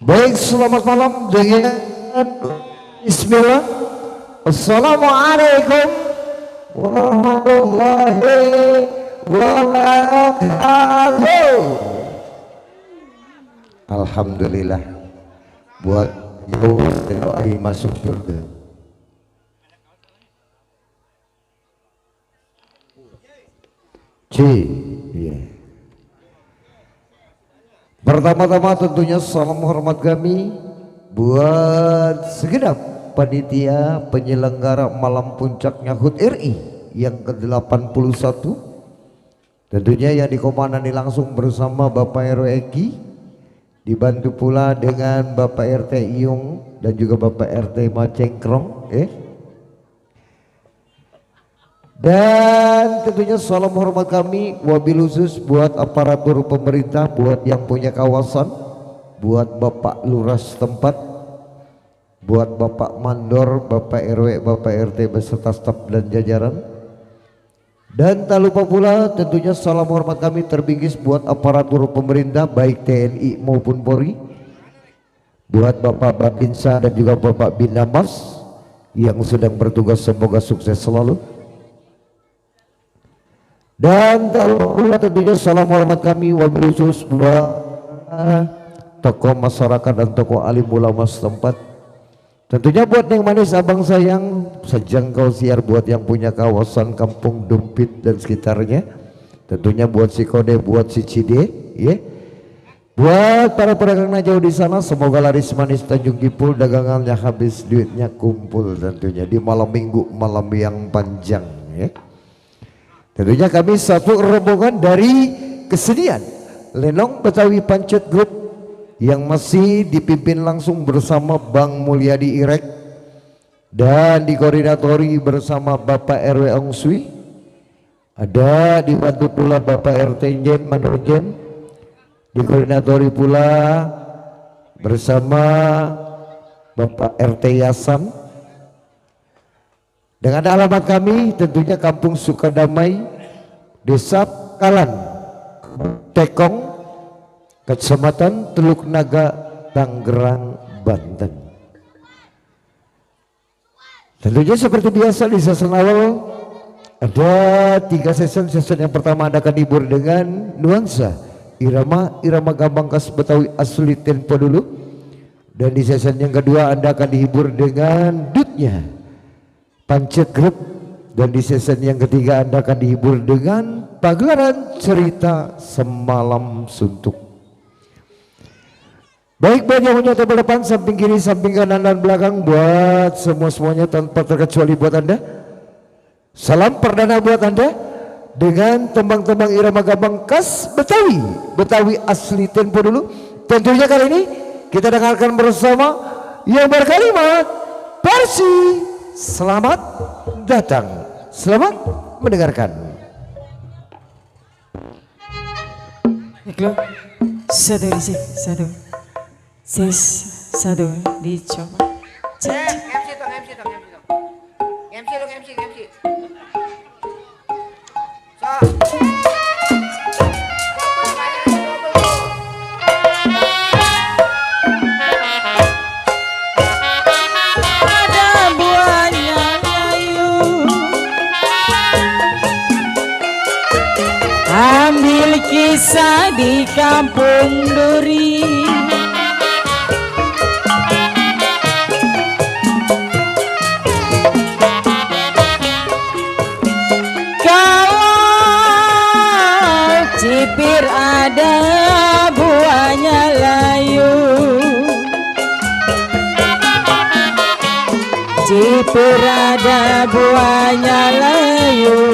Baik, selamat malam dengan Bismillah. Assalamualaikum warahmatullahi wabarakatuh. Alhamdulillah buat yang masuk surga. Pertama-tama tentunya salam hormat kami buat segenap panitia penyelenggara malam puncaknya HUT RI yang ke-81, tentunya yang dikomandani langsung bersama Bapak RW Eki, dibantu pula dengan Bapak RT Iyung dan juga Bapak RT Macengkrong, dan tentunya salam hormat kami wabil khusus buat aparatur pemerintah, buat yang punya kawasan, buat Bapak Lurah setempat, buat Bapak Mandor, Bapak RW, Bapak RT beserta staf dan jajaran. Dan tak lupa pula tentunya salam hormat kami terbingkis buat aparatur pemerintah baik TNI maupun Polri, buat Bapak Babinsa dan juga Bapak Bindamas yang sedang bertugas, semoga sukses selalu. Dan tentunya salam hormat kami wabil khusus buat tokoh masyarakat dan tokoh alim ulama setempat. Tentunya buat Neng Manis abang sayang sejangkau siar, buat yang punya kawasan Kampung Dumpit dan sekitarnya. Tentunya buat si Kode, buat si Cide, buat para pedagang najau di sana, semoga laris manis Tanjung Kipul, dagangannya habis, duitnya kumpul tentunya di malam minggu, malam yang panjang, Tentunya kami satu rombongan dari kesenian Lenong Betawi Pancet Group yang masih dipimpin langsung bersama Bang Mulyadi Irek dan dikoordinatori bersama Bapak RW Angsui, ada dibantu pula Bapak RT Jen Manojen, dikoordinatori pula bersama Bapak RT Yasan. Dengan alamat kami tentunya Kampung Sukadamai, Desa Kalan, Tekong, Kecamatan Teluk Naga, Tangerang, Banten. Tentunya seperti biasa di season awal ada 3 season. Season yang pertama akan dihibur dengan nuansa irama gambang khas Betawi asli tempo dulu, dan di season yang kedua Anda akan dihibur dengan dutnya Pancet Group, dan di season yang ketiga Anda akan dihibur dengan pagelaran cerita Semalam Suntuk. Baik, buat yang punya tabel depan, samping kiri, samping kanan dan belakang, buat semuanya tanpa terkecuali buat Anda, salam perdana buat Anda dengan tembang-tembang irama gambang khas Betawi asli tempo dulu. Tentunya kali ini kita dengarkan bersama yang berkalimat Persi. Selamat datang, selamat mendengarkan. Satu, dicoba. MC. Ambil kisah di Kampung Duri, kalau cipir ada buahnya layu, cipir ada buahnya layu,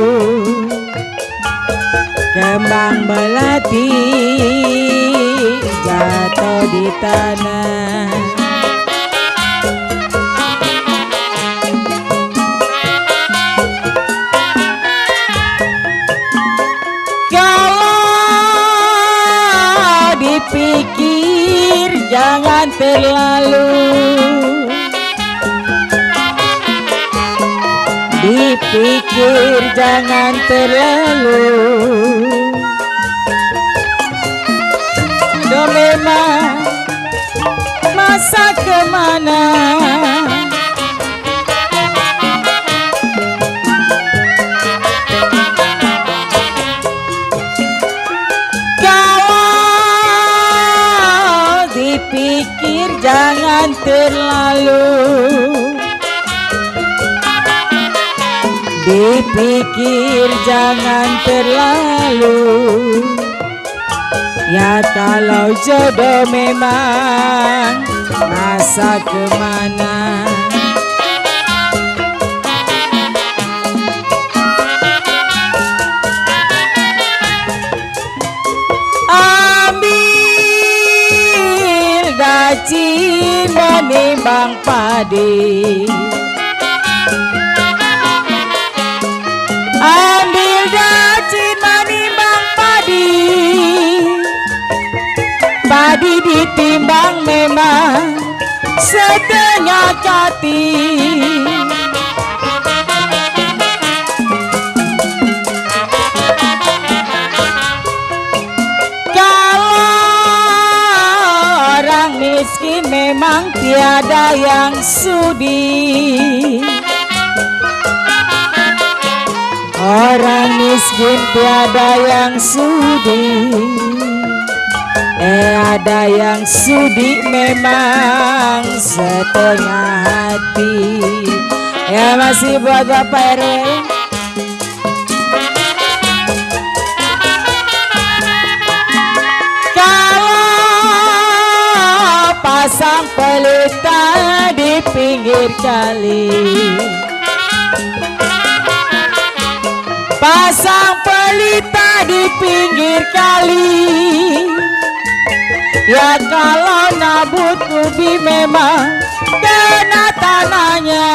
kembang melati jatuh di tanah. Kalau dipikir jangan terlalu, dipikir jangan terlalu. memang masa kemana. Kalau dipikir jangan terlalu, dipikir jangan terlalu. Ya kalau jodoh memang masa kemana. Ambil dacin menimbang padi, ambil dacin menimbang padi. Padi ditimbang memang setengah kati. Kalau orang miskin memang tiada yang sudi. Orang miskin tiada yang sudi. Ada yang sudi memang setengah hati. Ya masih buat Bapak RW. Kalau pasang pelita di pinggir kali, pasang pelita di pinggir kali. Ya kalau nabut ubi memang kena tanahnya.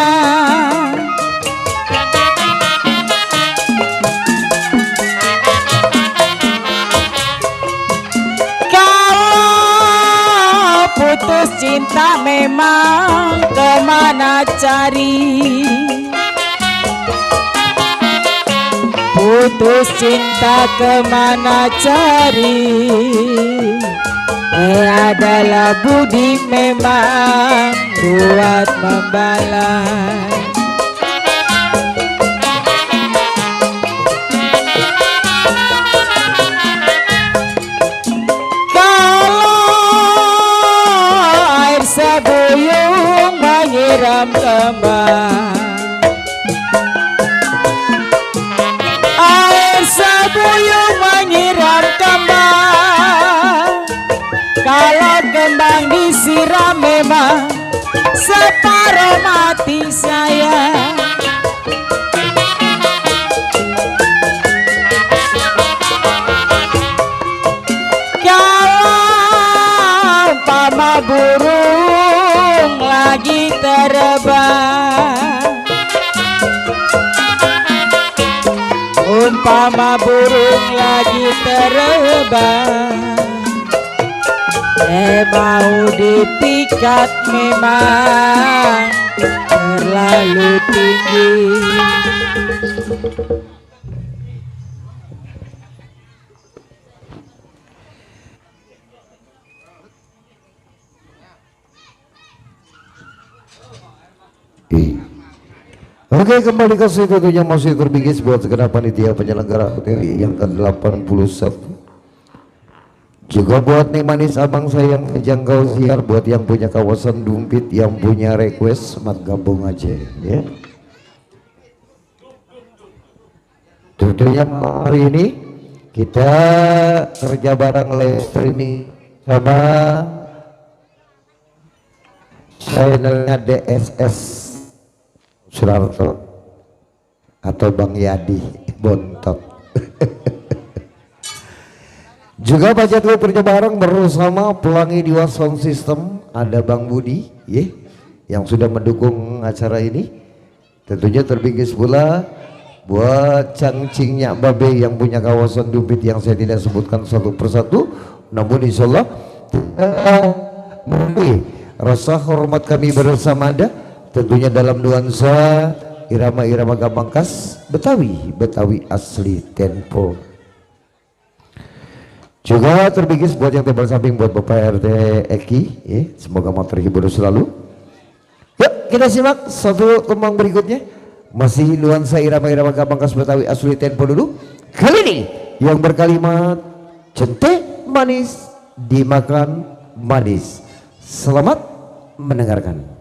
Kalau putus cinta memang kemana cari. Putus cinta kemana cari. Adalah budi memang buat membalas. Kalau air sebuyung menyiram kembang, air sebuyung menyiram kembang. Kalau kembang disiram memang separuh mati saya. Kalau umpama burung lagi terbang, umpama burung lagi terbang, mau dipikat memang terlalu tinggi. Oke, kembali ke situ tentunya masih terbingis buat segenap panitia penyelenggara UTI yang ke-81. Juga buat nih manis abang saya yang menjangkau siar, buat yang punya kawasan Dumpit, yang punya request, mat gabung aja ya. Tentunya hari ini kita kerja bareng live streaming sama channelnya DSS Surarto atau Bang Yadi Bontot. Juga baca dulu kerja bareng bersama Pelangi Dewa Sound System, ada Bang Budi yang sudah mendukung acara ini. Tentunya terbingkis pula buat cangcingnya Babe yang punya kawasan Dumpit yang saya tidak sebutkan satu persatu, namun insyaallah rasa hormat kami bersama Anda tentunya dalam nuansa irama-irama gambang khas Betawi asli tempo. Juga terbigis buat yang tebal samping buat Bapak RT Eki, ya. Semoga mau terhibur selalu. Yuk kita simak satu tembang berikutnya. Masih nuansa irama-irama Pamungkas Betawi asli tempo dulu. Kali ini yang berkalimat centek manis dimakan manis. Selamat mendengarkan.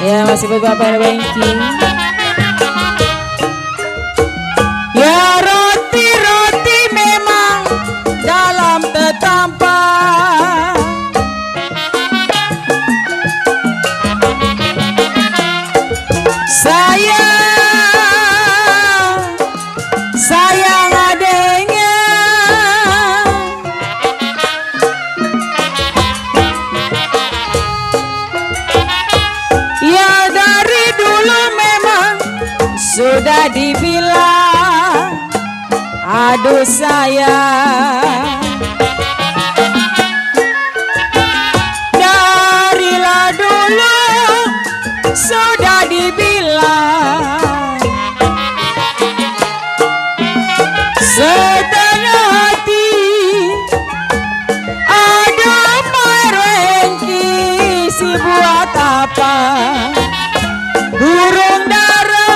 Ya masih beberapa ranking. Ya roti-roti memang dalam tetampan. Sayang adanya. Ya dari dulu memang sudah dibilang, aduh sayang. Darilah dulu sudah dibilang, setengah hati ada merengki, si buat apa? Burung dara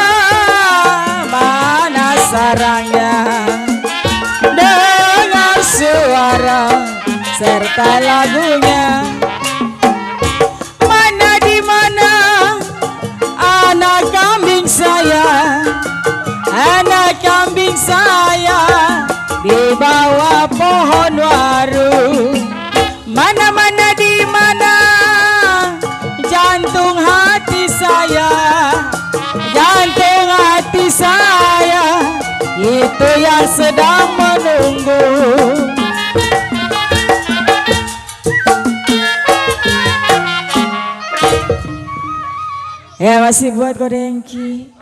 mana sarangnya, dengar suara serta lagunya. Mana di mana anak kambing saya, anak kambing saya di bawah pohon waru. Mana-mana di mana jantung hati saya, jantung hati saya itu yang sedang menunggu. Ya masih buat Kodengki.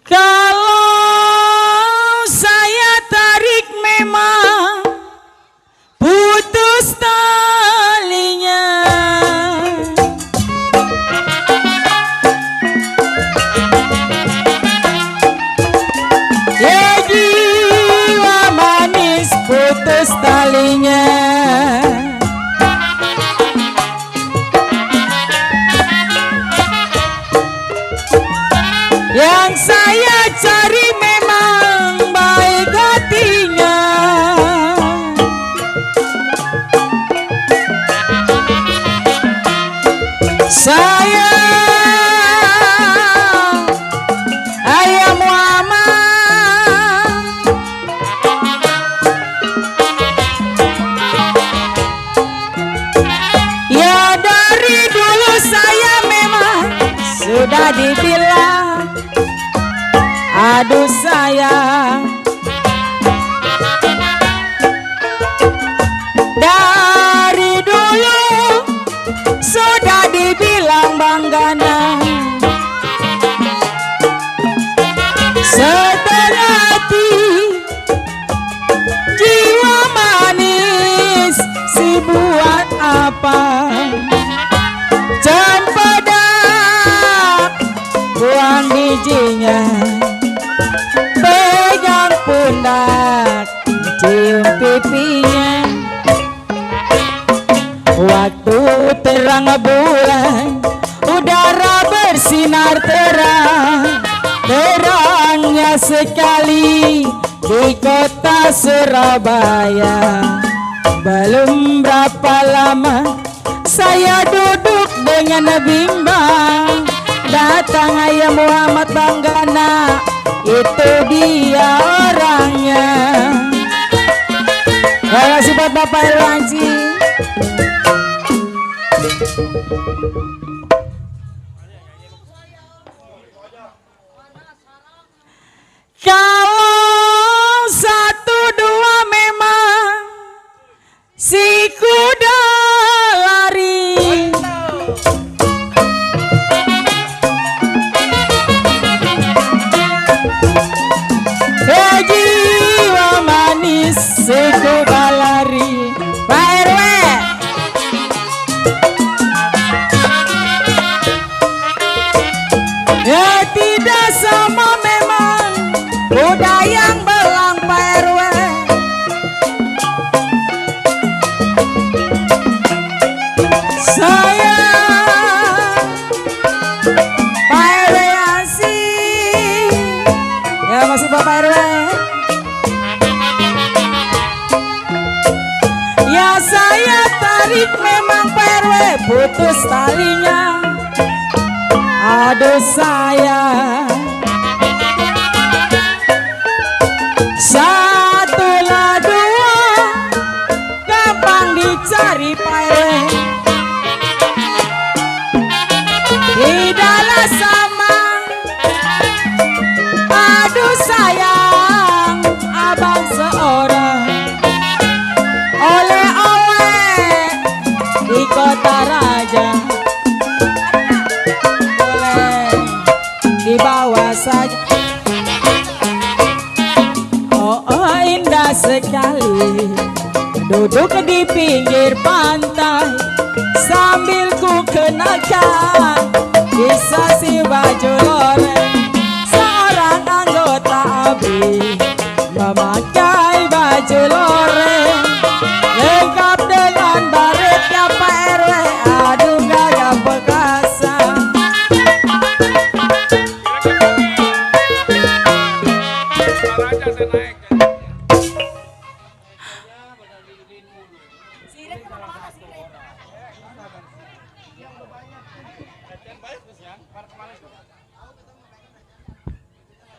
Kalau saya tarik memang putus talinya. Ya jiwa manis putus talinya. Yang saya cari memang baik hatinya. Saya ayam Muhammad, ya dari dulu saya memang sudah dibilang, aduh sayang. Dari dulu sudah dibilang banggana, setengah hati jiwa manis, si buat apa? Cempedak buang bijinya, pegang pundak cium pipinya. Waktu terang bulan, udara bersinar terang, terangnya sekali di kota Surabaya. Belum berapa lama saya duduk dengan bimbang, datang ayam Muhammad Banggana, itu dia orangnya. Terima kasih buat Bapak Irwanci. Kalau satu dua memang si kuda lari, jiwa manis si kuda lari. Pak RW, ya tidak sama memang kuda yang belang Pak RW. Saya Pak RW asik. Ya masih Bapak RW. Ya saya tarik memang Pak RW, putus talinya. Aduh saya satu lah dua, gampang dicari Pak RW. Tidaklah sama, aduh sayang abang seorang. Oleh-oleh di kota raja, boleh dibawa saja. Oh, oh indah sekali duduk di pinggir pantai sambil ku kenakan kisah si baju loreng. Seorang anggota ABRI memakai baju loreng lengkap dengan baretnya Pak RW. Aduh gagah perkasa.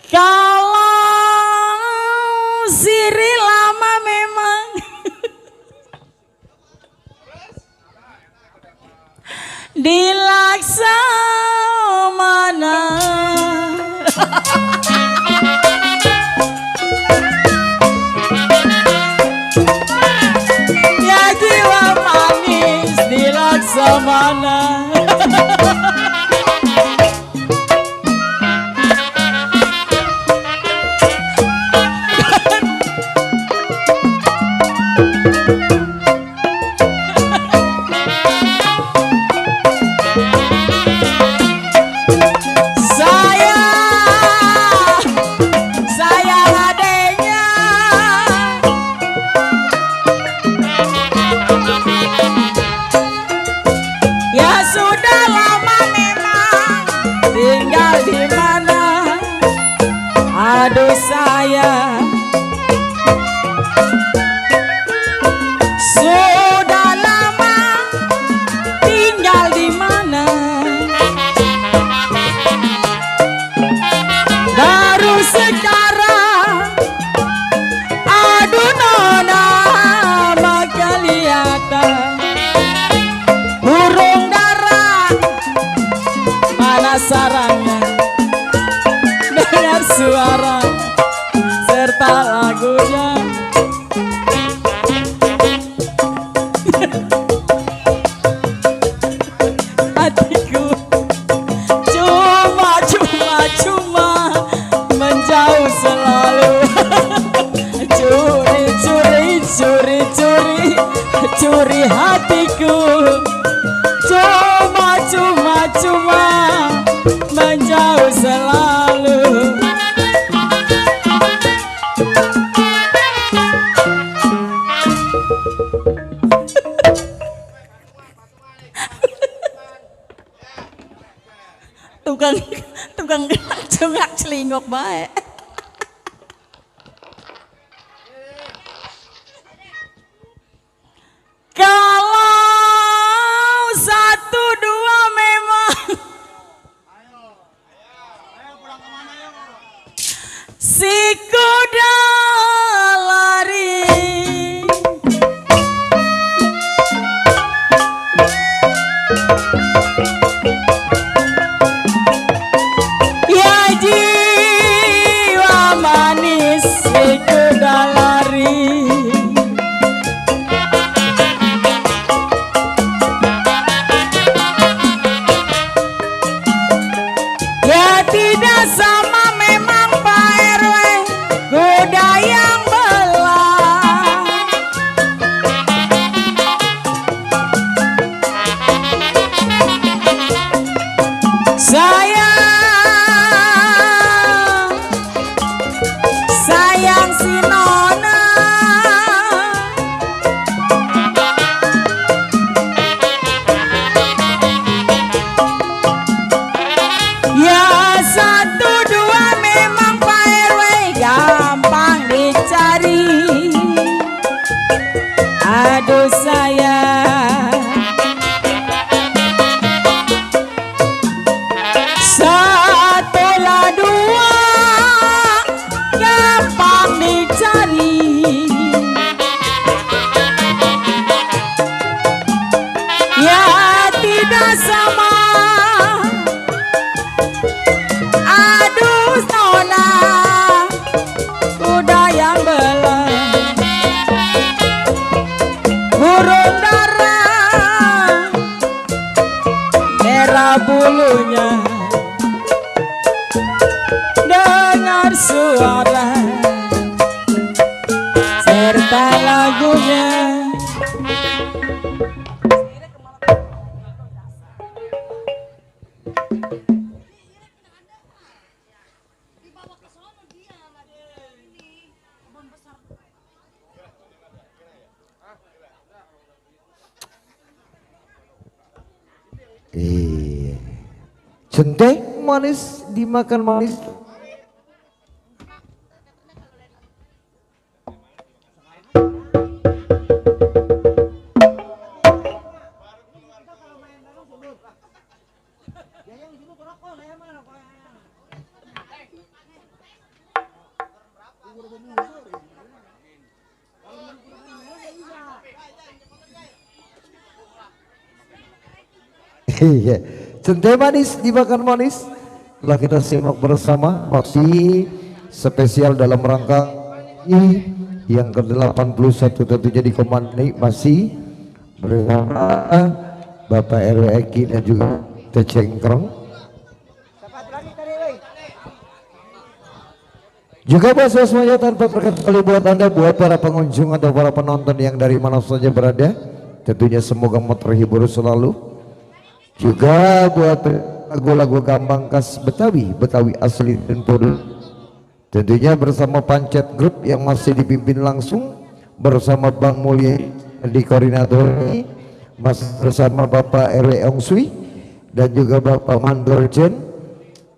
Kalau siri lama memang di Laksamana. Ya jiwa manis di Laksamana. Saya adanya ya sudah lama memang tinggal di mana. Aduh saya sudah lama tinggal di mana. Baru sekarang aduh nona maka kelihatan burung dara mana sarangnya dengar suara serta lagunya. Hatiku cuma menjauh selalu. Curi hatiku. Cuma menjauh selalu. tukang cengak celingok baik. Kalau 1, 2 memang si kuda lari. Ya jiwa manis kuda lari, ya tidak sama memang Pak RW kuda yang belah. Sayang si Nona, ya satu dua memang Pak RW gampang dicari. Aduh sayang, setelah dua gampang dicari. Ya tidak sama, aduh Nona, kuda yang belah, burung dara merah bulunya, dengar suara serta lagunya. Centeng manis dimakan manis. Iya, centeng manis dimakan manis. Telah kita simak bersama masih spesial dalam rangka ini yang ke-81 tentunya dikomandoi masih bersama Bapak RW Eki dan juga Tecengkrong. Juga buat semuanya tanpa berkali buat Anda, buat para pengunjung atau para penonton yang dari mana saja berada, tentunya semoga mau terhibur selalu. Juga buat lagu-lagu gambang khas Betawi, Betawi asli dan Podo. Tentunya bersama Pancet Group yang masih dipimpin langsung bersama Bang Mulya di koordinator ini, masih bersama Bapak RW Ongsui dan juga Bapak Mandor Jen,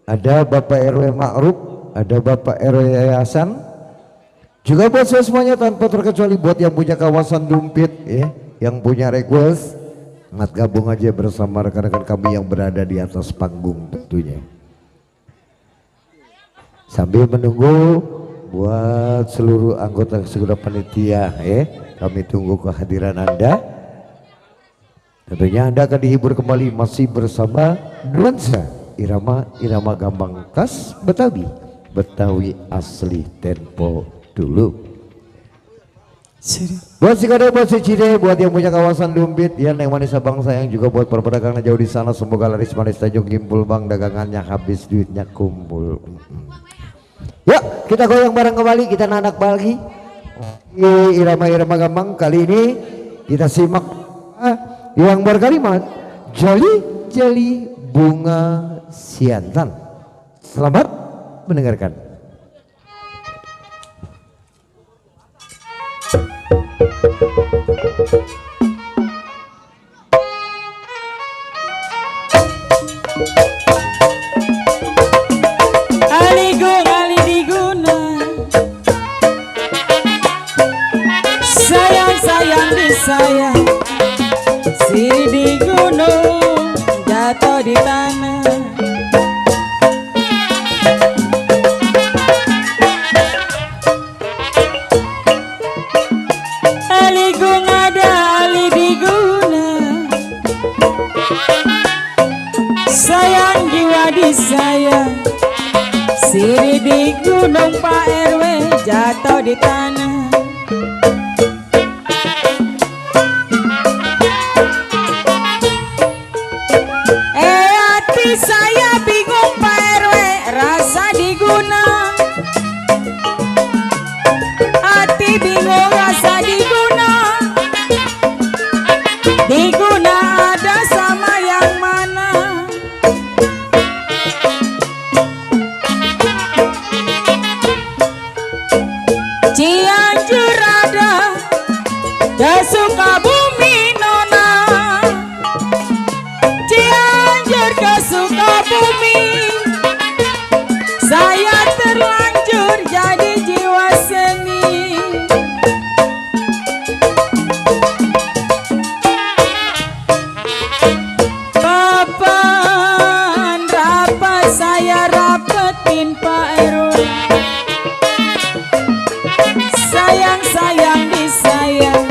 ada Bapak RW Ma'ruf, ada Bapak RW Yayasan. Juga buat semuanya tanpa terkecuali buat yang punya kawasan Dumpit ya, yang punya request, ngat gabung aja bersama rekan-rekan kami yang berada di atas panggung tentunya. Sambil menunggu buat seluruh anggota segera panitia ya, kami tunggu kehadiran Anda. Tentunya Anda akan dihibur kembali masih bersama nuansa irama gambang khas Betawi, Betawi asli tempo dulu. Buat si Kade, buat si Cide, buat yang punya kawasan Dumpit, yang manis abang sayang, juga buat para pedagang jauh di sana, semoga laris manis tajung gimpul bang, dagangannya habis duitnya kumpul. Yuk kita goyang bareng kembali, kita nanak lagi irama gambang. Kali ini kita simak yang berkalimat jali bunga siantan. Selamat mendengarkan. Ali diguna, sayang disayang, si di gunung jatuh di tanah. Ali gung ada ali diguna, Diri di gunung Pak RW jatuh di tanah. Hati saya bingung Pak RW rasa diguna. Hati bingung rasa diguna. Diguna ada sama yang mana? Cianjur ada ke Sukabumi nona. Cianjur ke Sukabumi. Saya terlanjur jadi jiwa seni. Papan rapat saya rapetin Pak RW. Sayang disayang,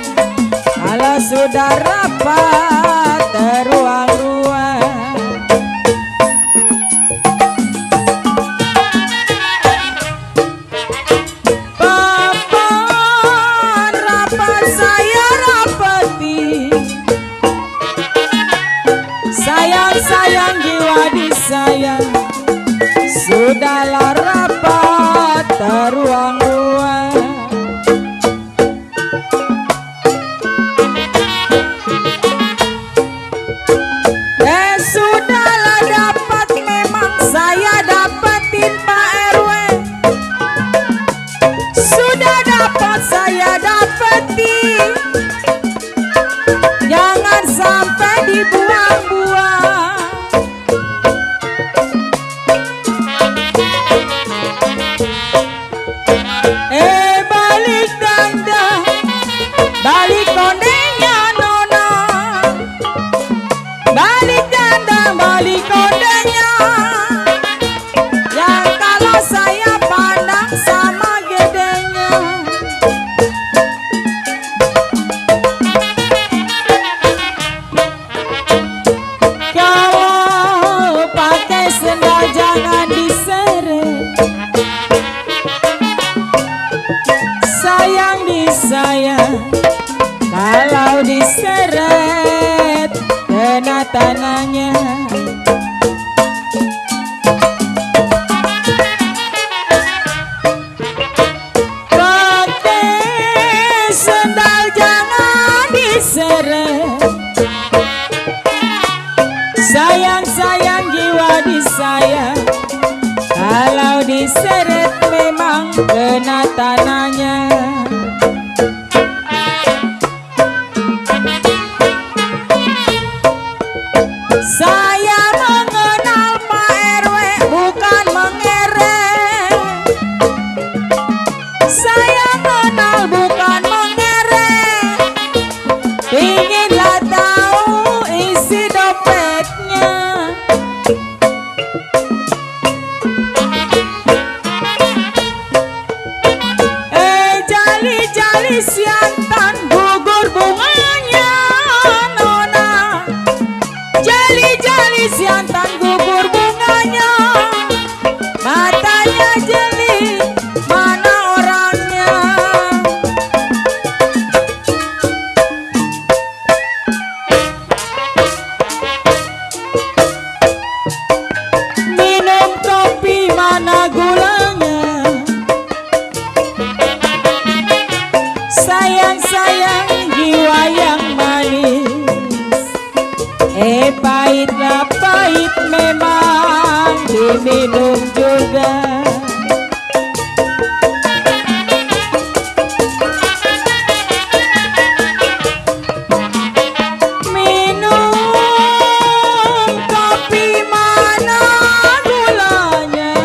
kalau sudah rapat teruang-ruang. Papan rapat saya rapeti. Sayang jiwa disayang, sudahlah rapat teruang-ruang. Sudahlah dapat, memang saya dapetin Pak RW. Sudah dapat saya dapetin, jangan sampai dibuang-buang. Balik danda, balik kondenya nona. Balik dandang, balik kodenya. Yang kalau saya pandang sama gedenya. Kalau pakai sendal jangan diseret. Sayang disayang, kalau diseret kena tanahnya. Pakai sendal jangan diseret. Sayang jiwa disayang, kalau diseret memang kena tanahnya. Saya mengenal Pak RW bukan mengerek. Saya kenal bukan mengerek. Inginlah tahu isi dompetnya. Jali-jali siantan gugur bunganya nona. Jali-jali siantan gugur bunganya. Matanya jeli, mana orangnya? Minum kopi mana gulanya? Sayang jiwa yang manis. Pahitlah pahit memang diminum juga. Minum kopi mana gulanya?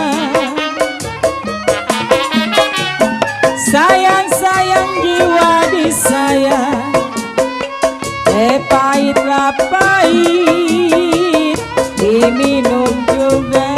Sayang jiwa disayang. Pahitlah pahit diminum juga.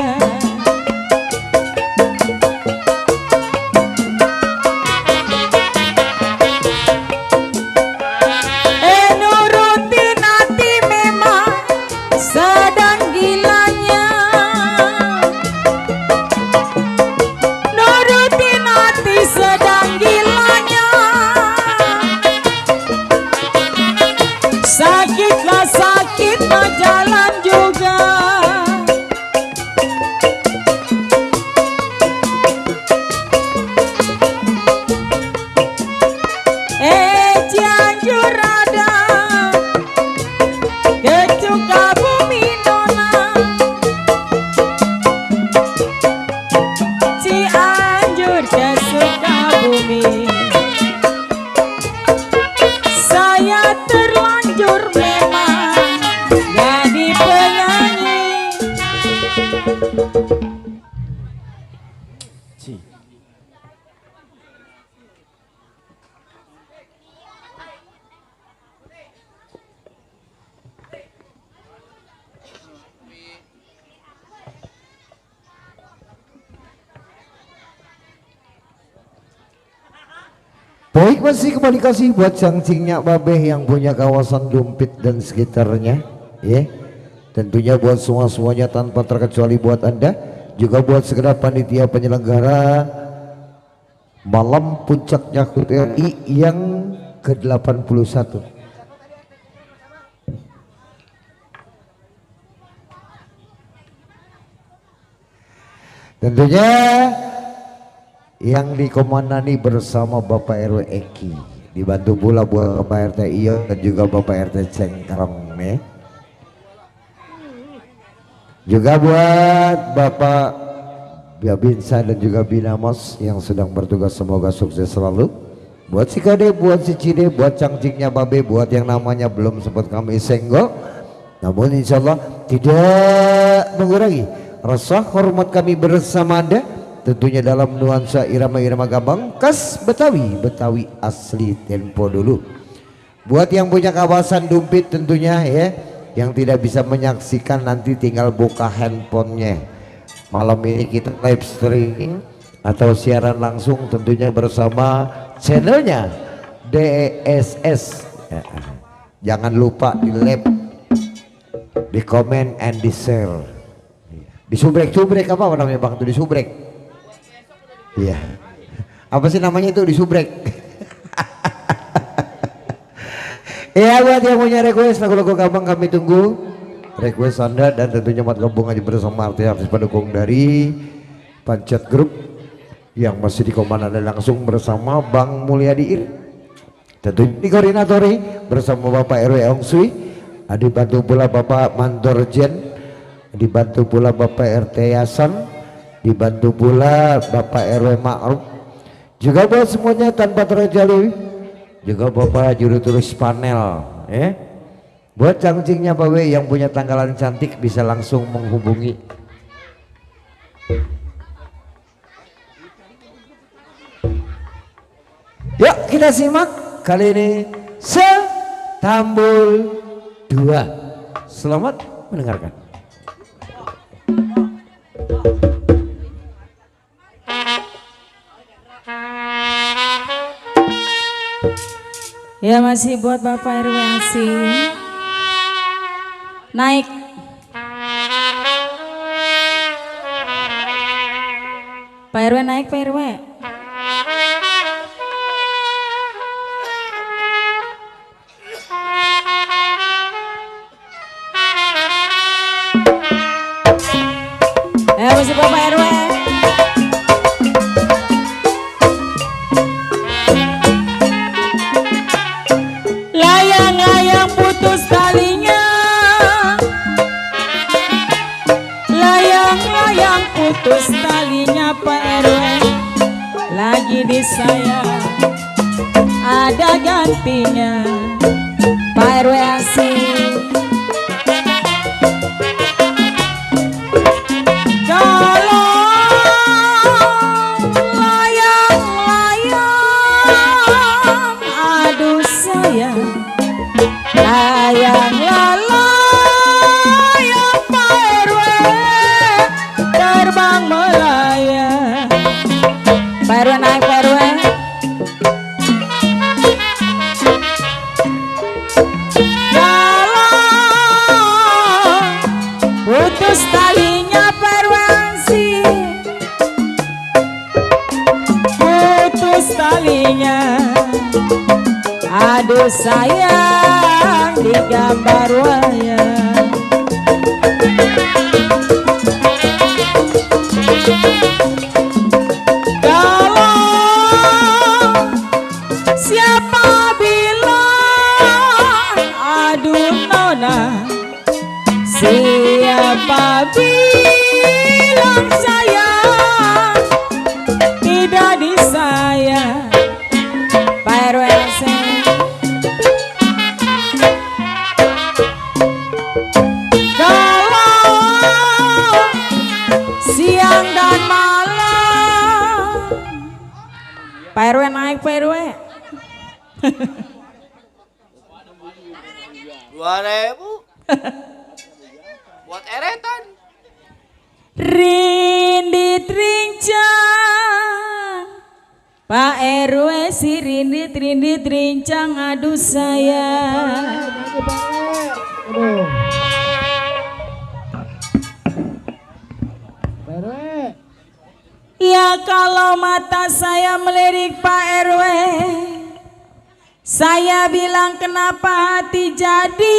Baik, masih kembali kasih buat cangcingnya Babeh yang punya kawasan Dumpit dan sekitarnya, ya. Tentunya buat semuanya tanpa terkecuali buat Anda, juga buat segenap panitia penyelenggara malam puncaknya HUT RI yang ke-81. Tentunya yang dikomandani bersama Bapak RW Eki, dibantu pula buat Bapak RT Iyo dan juga Bapak RT Cengkareng, ya. Juga buat Bapak Biabinsa dan juga Binamos yang sedang bertugas, semoga sukses selalu. Buat si Kade, buat si Cide, buat cangcingnya Babe, buat yang namanya belum sempat kami senggol, namun insya Allah tidak mengurangi rasa hormat kami bersama Anda. Tentunya dalam nuansa irama-irama gambang khas Betawi, Betawi asli tempo dulu. Buat yang punya kawasan Dumpit tentunya, ya, yang tidak bisa menyaksikan nanti tinggal buka handphonenya. Malam ini kita live streaming atau siaran langsung tentunya bersama channelnya DSS. Jangan lupa di like, di comment and di share. Di subrek apa namanya Bang, itu di subrek. Iya. Apa sih namanya itu, di subrek? Ya, buat yang punya request lagu-lagu gabang kami tunggu request Anda, dan tentunya mat gabung aja bersama artis pendukung dari Pancet Group yang masih dikomandani langsung bersama Bang Mulyadi Ir. Tentunya di koordinatori bersama Bapak RW Ongsui, dibantu pula Bapak Mandor Jen, dibantu pula Bapak RT Yasan, dibantu pula Bapak RW Ma'ruf, juga buat semuanya tanpa terkecuali juga Bapak juru tulis panel, ya. Buat cangcingnya Babe yang punya tanggalan cantik bisa langsung menghubungi. Yuk kita simak kali ini Setambul 2. Selamat mendengarkan. Ya, masih buat Bapak RW asing. Naik. Pak RW naik, Pak RW. Ya, masih Bapak RW. Layang-layang putus talinya, layang-layang putus talinya Pak RW, lagi di saya ada gantinya. Pak RW asik. Kalau layang-layang, aduh sayang, layang-layang Pak RW terbang melayang. Pak RW naik, Pak RW. Kalau putus talinya Pak RW asik, putus talinya, aduh sayang di gambar wayang. Kalau siapa bilang, aduh nona, siapa bilang sayang tidak disayang. Pak RW asik. Kalau siang dan malam, Pak RW naik, Pak RW. 2.000 buat eretan. Rindit rincang Pak RW si rindit rincang aduh saya. Ya kalau mata saya melirik Pak RW, saya bilang kenapa hati jadi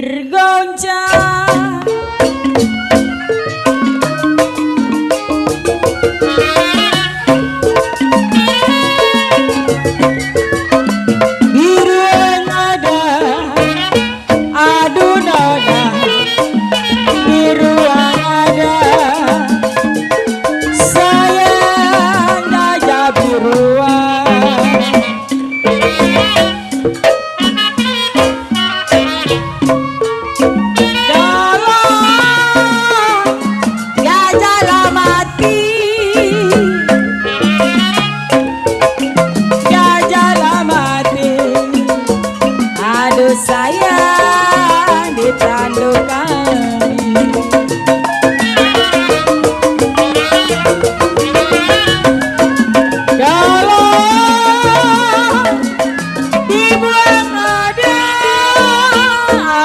tergoncang. Biru yang ada, aduh nona, biru yang ada, sayang aja biruan. Saya ditandukkan kalau dibuang ada,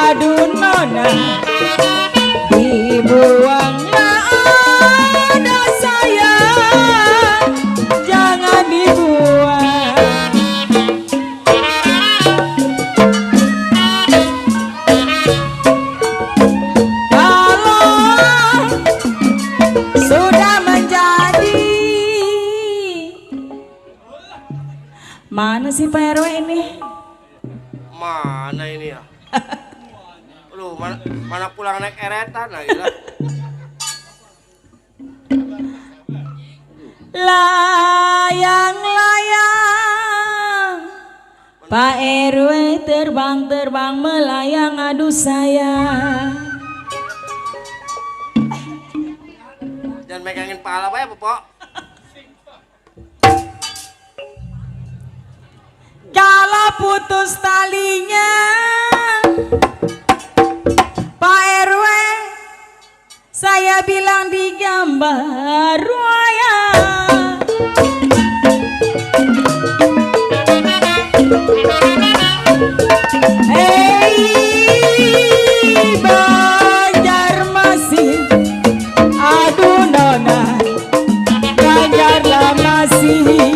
aduh nona, dibuanglah ada sayang, jangan dibuang. Mana sih Pak RW ini? Mana ini ya? Aduh, mana pulang naik eretan lagi lah. Layang-layang, Pak RW terbang melayang aduh saya. Jangan megangin pala ya, Pok. Kalau putus talinya Pak RW, saya bilang digambar wayang. Hei Banjarmasin, aduh nona, Banjarlah masih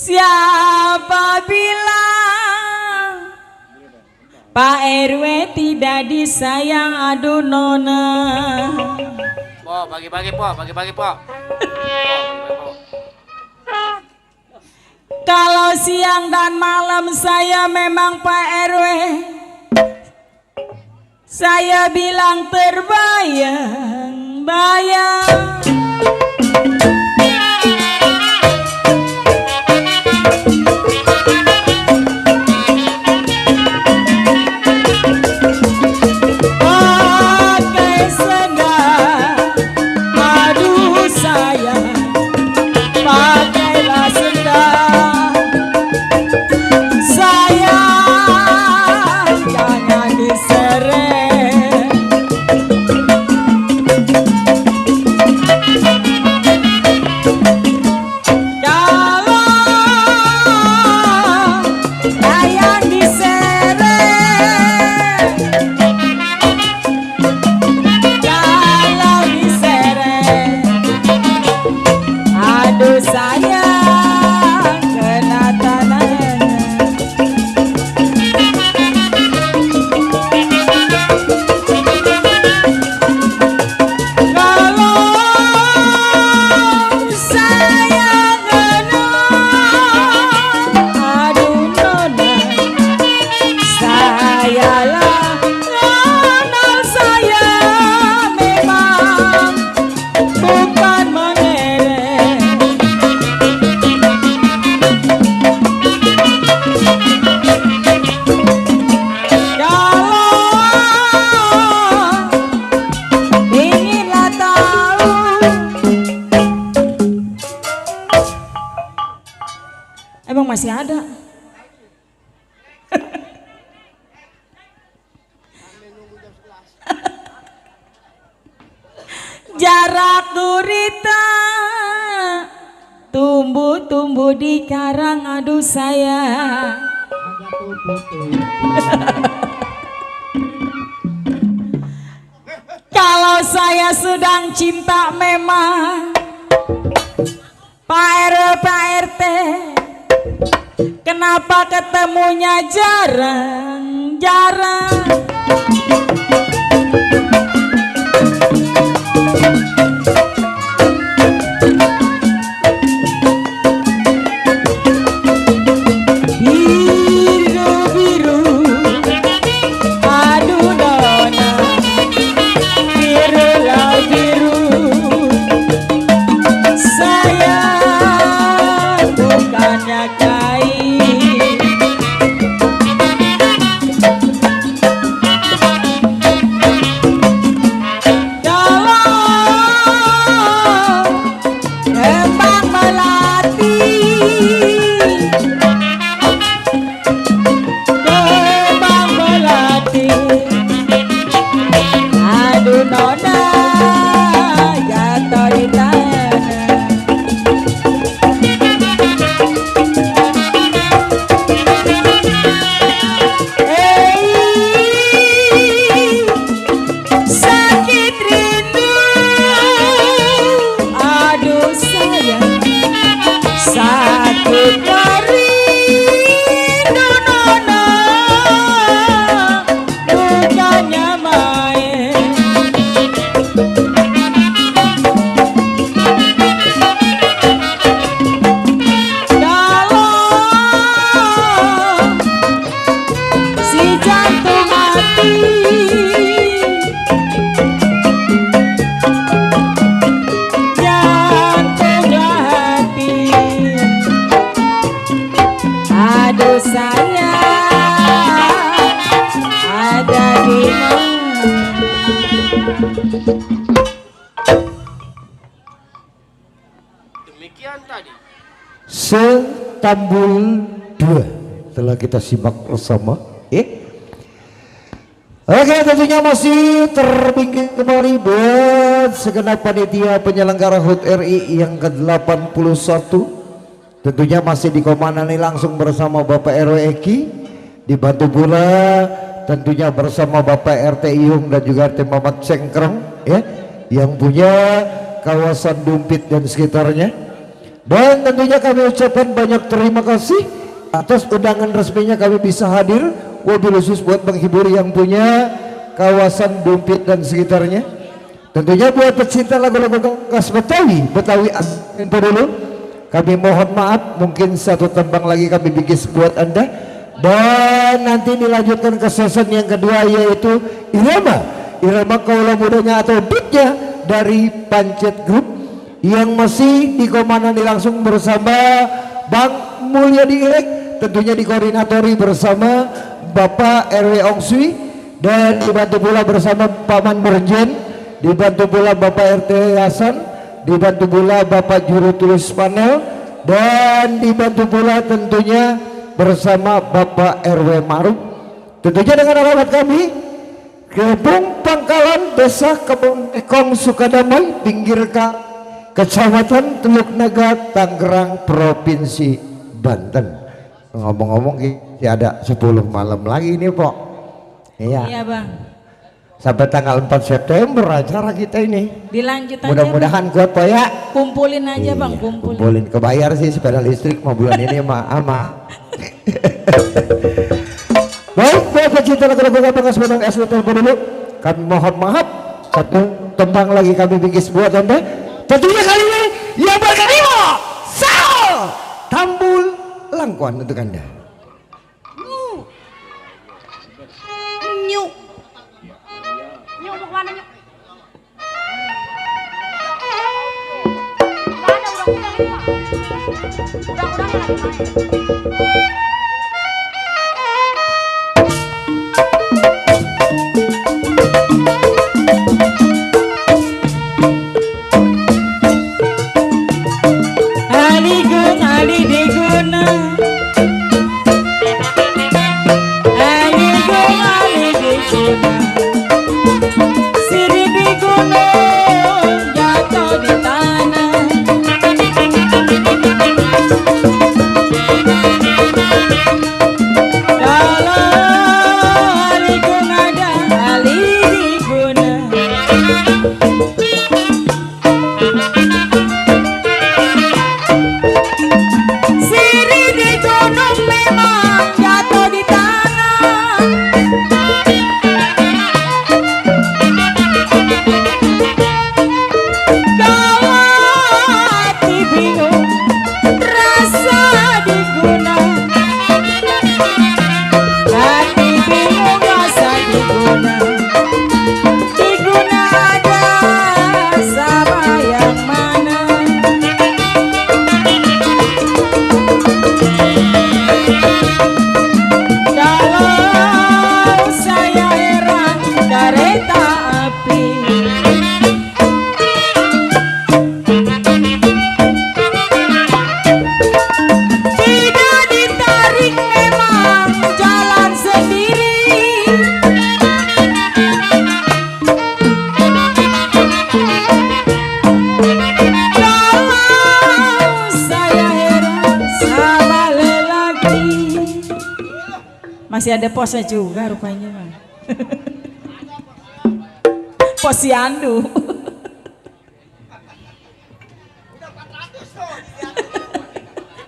siapa bilang Pak RW tidak disayang, aduh nona. Po, bagi-bagi, Po. Kalau siang dan malam saya memang Pak RW, saya bilang terbayang-bayang. Pakai sendal, aduh sayang, pakailah sendal, sayang jangan diseret. aduh sayang kena tanahnya. Emang masih ada? Jarak gurita tumbuh-tumbuh di karang, aduh sayang. Kalau saya sedang cinta memang Pak RW Pak RT, kenapa ketemunya jarang-jarang? Biru-biru, aduh nona, biru lah biru, sayang bukannya kain. Kembang melati, kembang melati, aduh nona jatuh di tanah. Sakit rindu, aduh sayang, sakit rindu nona, bukannya main. Dalam si jantung hati, jantunglah hati, aduh sayang ada di mana? Demikian tadi. Setambul 2 telah kita simak bersama. Oke, tentunya masih terbingkit kembali buat segenap panitia penyelenggara HUT RI yang ke-81. Tentunya masih dikomandani langsung bersama Bapak RW Eki, dibantu pula tentunya bersama Bapak RT Iyung dan juga RT Mamat Cengkreng ya, yang punya kawasan Dumpit dan sekitarnya. Dan tentunya kami ucapkan banyak terima kasih atas undangan resminya kami bisa hadir, wabil khusus buat menghibur yang punya kawasan Dumpit dan sekitarnya. Tentunya buat pecinta lagu-lagu khas Betawi itu dulu, kami mohon maaf, mungkin satu tembang lagi kami bikin buat Anda. Dan nanti dilanjutkan ke season yang kedua, yaitu irama kaula mudanya atau beatnya dari Pancet Group yang masih dikomandani langsung bersama Bang Mulyadi Ilek, tentunya dikoordinatori bersama Bapak RW Ongsui, dan dibantu pula bersama Paman Berjen, dibantu pula Bapak RT Hasan, dibantu pula Bapak Juru Tulis Panel, dan dibantu pula tentunya bersama Bapak RW Maruf. Tentunya dengan alamat kami Kampung Pangkalan, Desa Kebun Ekong, Sukadamai, pinggir Kecamatan Teluk Naga, Tangerang, Provinsi Banten. Ngomong-ngomong ada 10 malam lagi nih Pok. Iya. Iya bang. Sampai tanggal 4 September acara kita ini. Dilanjut aja. Mudah-mudahan kuat Pak ya. Kumpulin aja Iya, Bang, kumpulin. kumpulin. Kebayar sih sepeda listrik mau bulan ini mah ama. Baik, buat pecinta lagu-lagu Abang Semenang SW telepon dulu. Kami mohon maaf. Satu tembang lagi kami bingkis buat Anda. Tentunya kali ini yang berterima Sal Tambul Langkuan untuk Anda. Nyuk. Nyuk mau kemana Nyuk? Undang-undangnya lagi main. Aligung ali diguna. Aligung ali diguna. Siri di gunung jatuh di tanah. Kalau aligung ada ali diguna. Siri di gunung memang jatuh di tanah. Kalau hati bingung rasa diguna. Hati bingung rasa diguna. Diguna ada sama yang mana. Kalau saya heran kereta api tidak ditarik memang jalan sendiri. Kalau saya heran sama lelaki. Masih ada posnya juga rupanya Bang. Posyandu.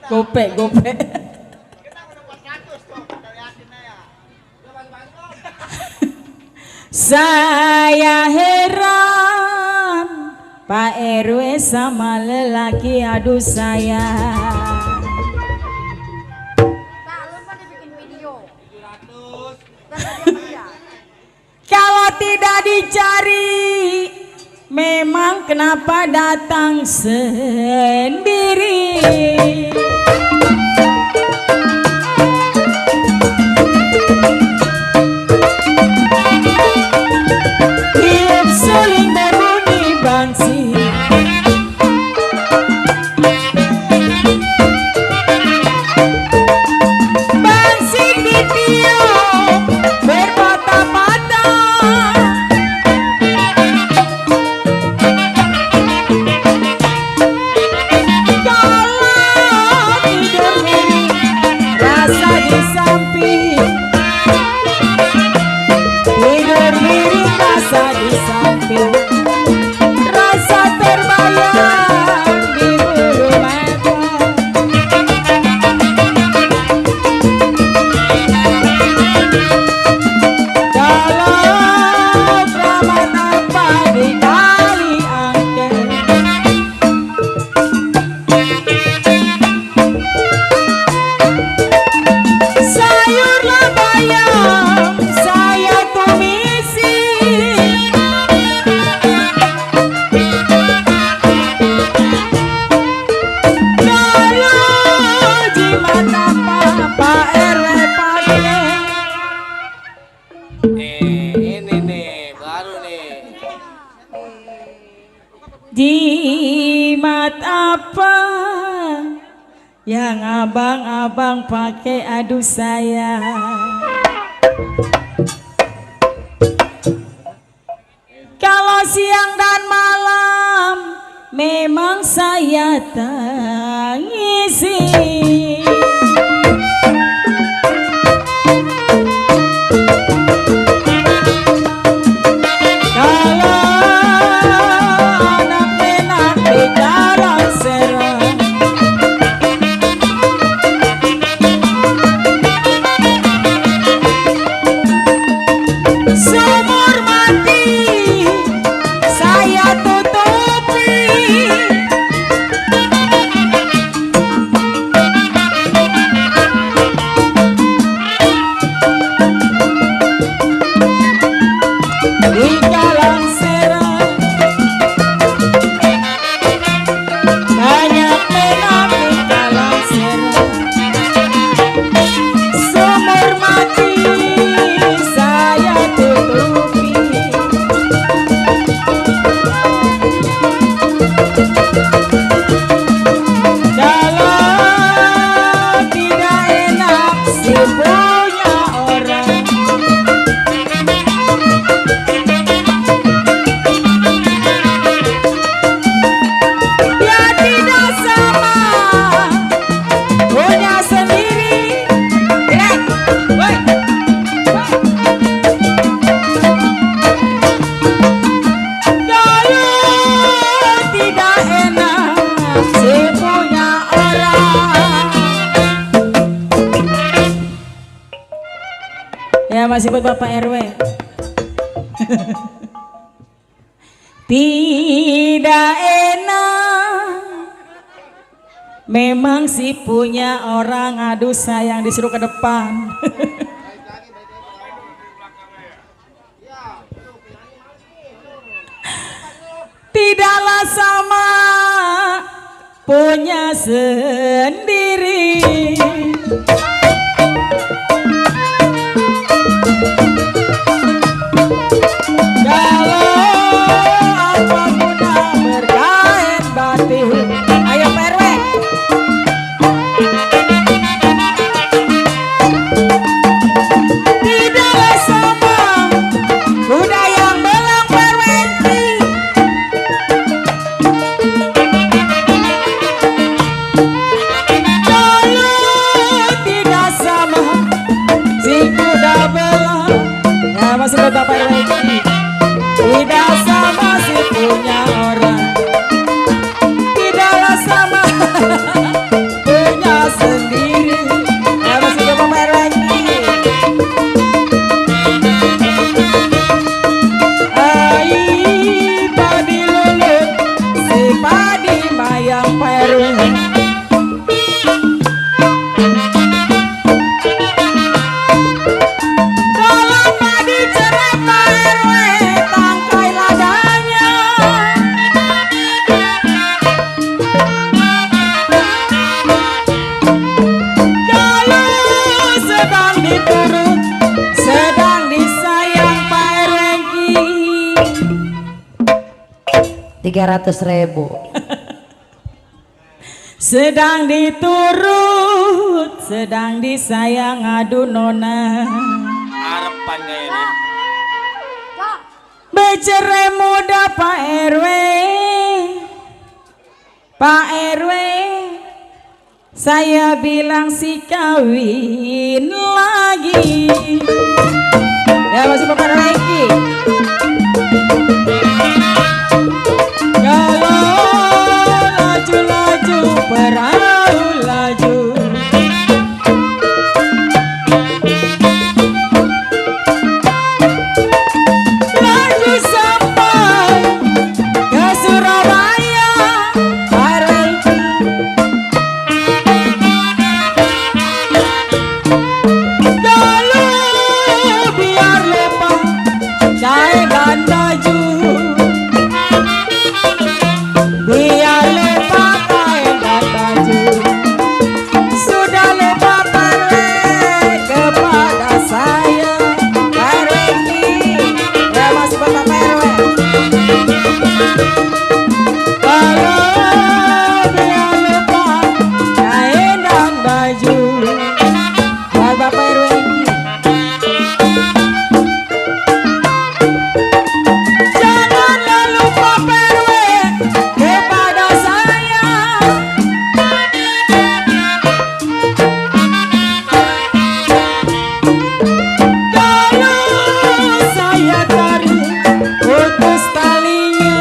Gope, gope. Saya heran Pak RW sama lelaki aduh saya. Nah, lu kan dibikin video. Kalau tidak dicari memang kenapa datang sendiri. Tiup suling berbunyi bangsi. Bangsi ditiup berpatah-patah. Kalau tidur miring rasa di samping. Tidur miring rasa di samping. Rasa terbayang di bulu mata. Kalau keramat apa di kali angker. Sayurlah bayam saya tumisi. Kalau jimat apa Pak RW pakai. Ini nih, baru nih. Jimat apa yang abang-abang pakai aduh saya. Kalau siang dan malam memang saya tangisi. Ya masih buat Bapak RW. Tidak enak memang sih punya orang, aduh sayang disuruh ke depan. Tidaklah sama punya sendiri. Masih Bapak RW, tidak sama si punya orang, tidaklah sama punya sendiri. Ya masih Bapak RW. Ai padi lulut si padi mayang Pak RW. Sedang disayang Pak RW. 300.000. Sedang diturut, sedang disayang, aduh nona. Harapan kayaknya. Bercerai muda Pak RW. Pak RW, saya bilang si kawin lagi. Ya masih Bapak Reki. Kalau laju-laju perahu laju, laju sampai ke Surabaya. Pak Reki. Biar lupa kain dan baju, biar lupa kain dan baju, sudah lupa parwe kepada saya. Parwe ini ya masih Bapak parwe. Kalau biar lupa kain dan baju, buat Bapak RW ini. Janganlah lupa RW kepada saya. Kalau saya tarik putus talinya.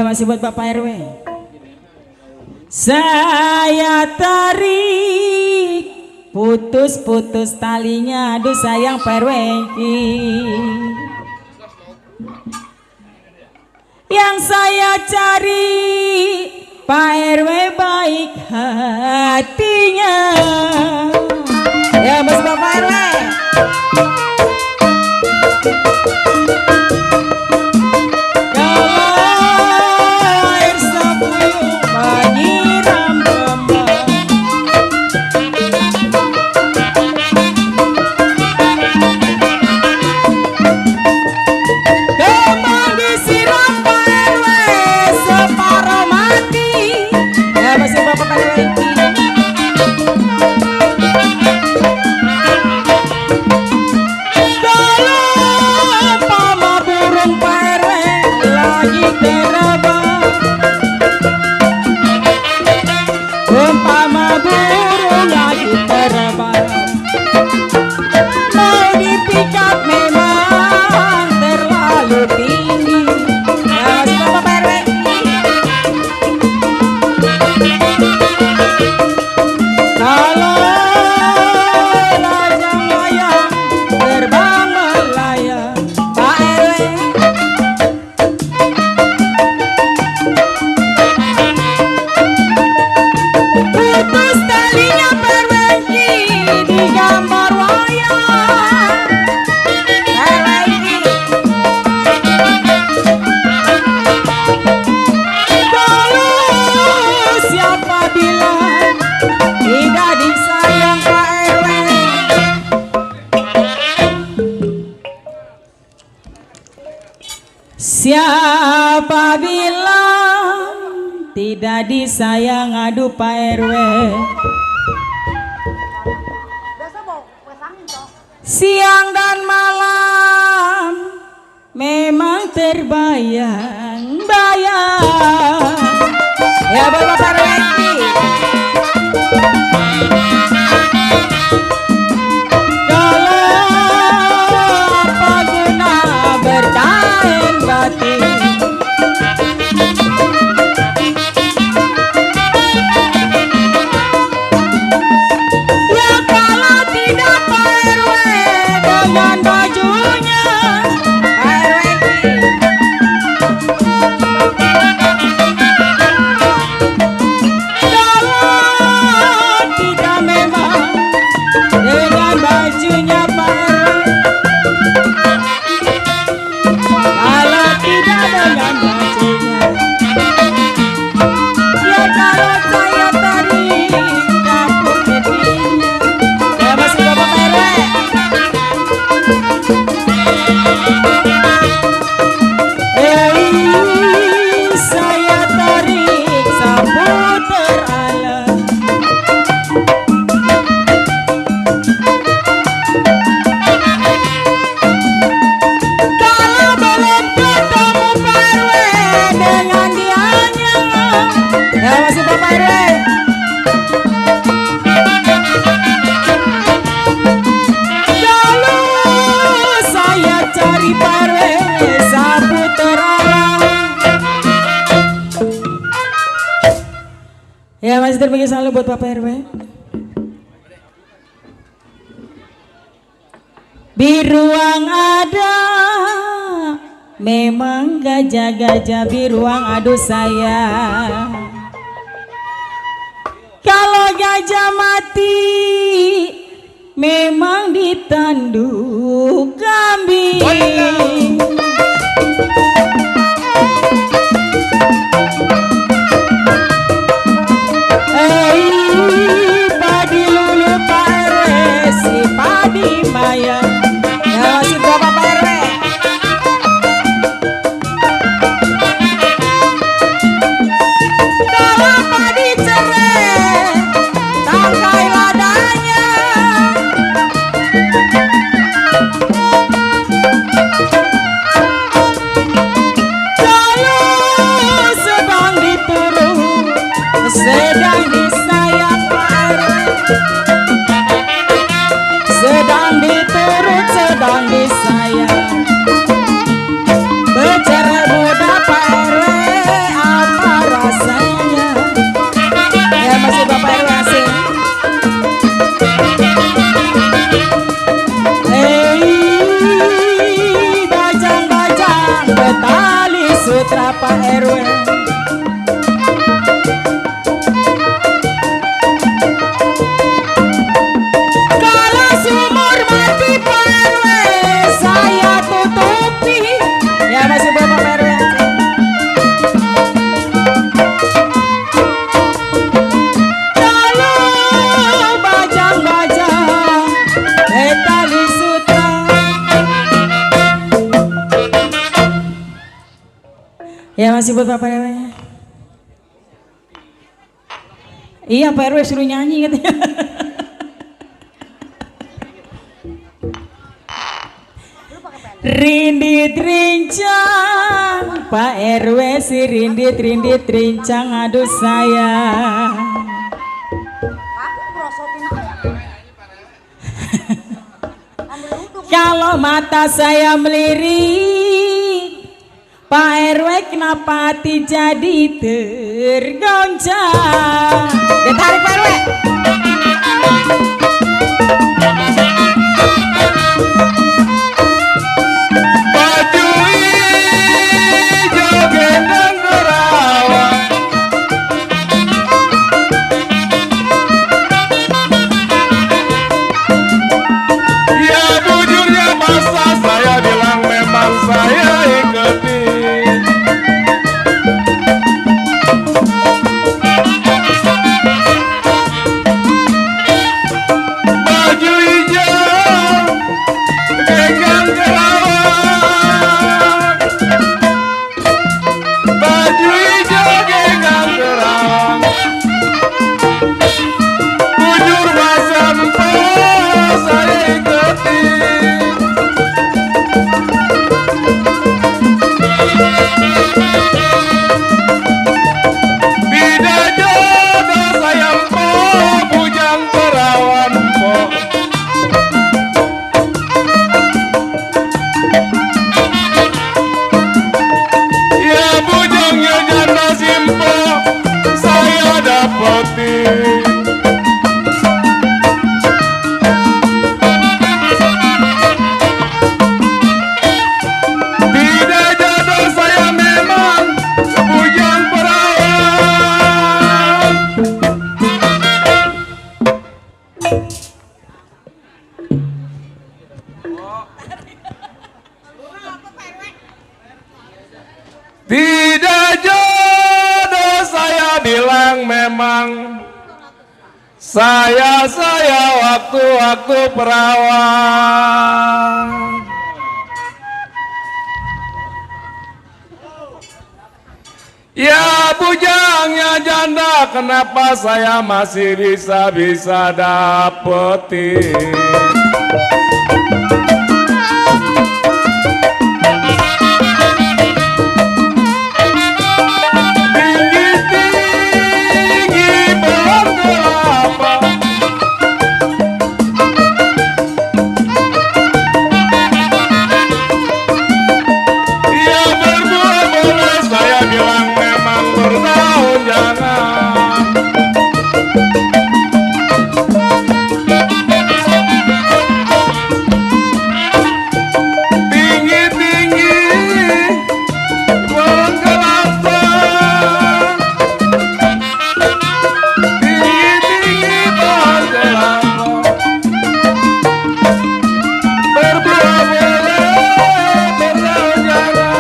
Masih buat Bapak RW. Saya tarik putus-putus talinya, aduh sayang Pak RW. Yang saya cari Pak RW baik hatinya. Ya mas Bapak RW. Kalau Siapa bilang tidak disayang, aduh Pak RW. Biasa bawa kue angin toh. Siang dan malam memang terbayang-bayang. Ya Bapak Pak RW. Ya masih terbagi selalu buat Bapak RW. Biruang ada, memang gajah-gajah biruang aduh saya. Kalau gajah mati, memang ditanduk kambing. Padi lulu Pak RW, si padi maya. Ya masih berapa Pak RW? Kalau padi cerai, tangkai ladanya. Kalau sedang diturun, sedang disayang Pak RW, sedang diturut, sedang disayang. Bercerai muda Pak RW, apa rasanya? Ya masih Bapak RW asing. Bajang-bajang betali sutra Pak RW. Kalau sumur mati Pak RW, saya tutupi. Ya masih Bapak Pak RW. Kalau bajang-bajang betali sutra. Ya masih buat Bapak RW. Iya Pak RW suruh nyanyi katanya. Rindit rincang Pak RW si rindit rincang aduh saya. Aku merosotin ayam. Ambil duduk. Kalau mata saya melirik, Pak RW kenapa hati jadi tergoncang. Ditarik Pak RW. penting. Tidak jodoh saya memang bujang perawan. Tidak jodoh saya bilang memang saya waktu-waktu perawan. Ya bujangnya janda, kenapa saya masih bisa dapetin? Tinggi-tinggi pohon kelapa, ya berbuah boleh, saya bilang memang berdaun jangan. Tinggi-tinggi pohon kelapa, tinggi-tinggi pohon kelapa, berbuah boleh, berdaun jangan.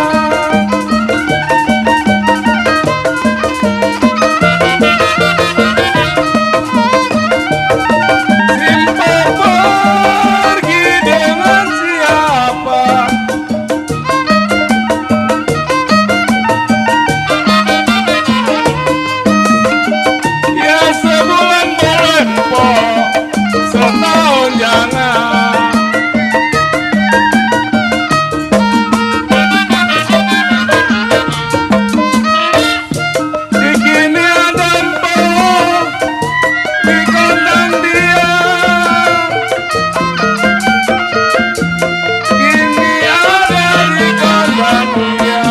Simpan pergi dengan siapa? Ya sebulan boleh mpok, setahun jangan. Di kini ada mpok di kandang dia, kini ada di kandang dia.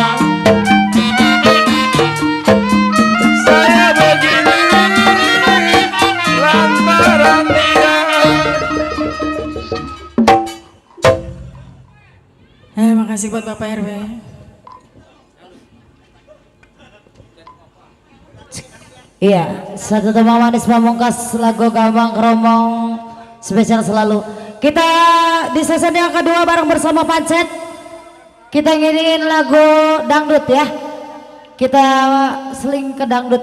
Saya begini lantaran dia. Makasih buat Bapak RW. Iya, satu tema manis pamungkas lagu Gambang Kromong spesial selalu. Kita di season yang kedua bareng bersama Pancet. Kita ngiringin lagu dangdut ya. Kita seling ke dangdut.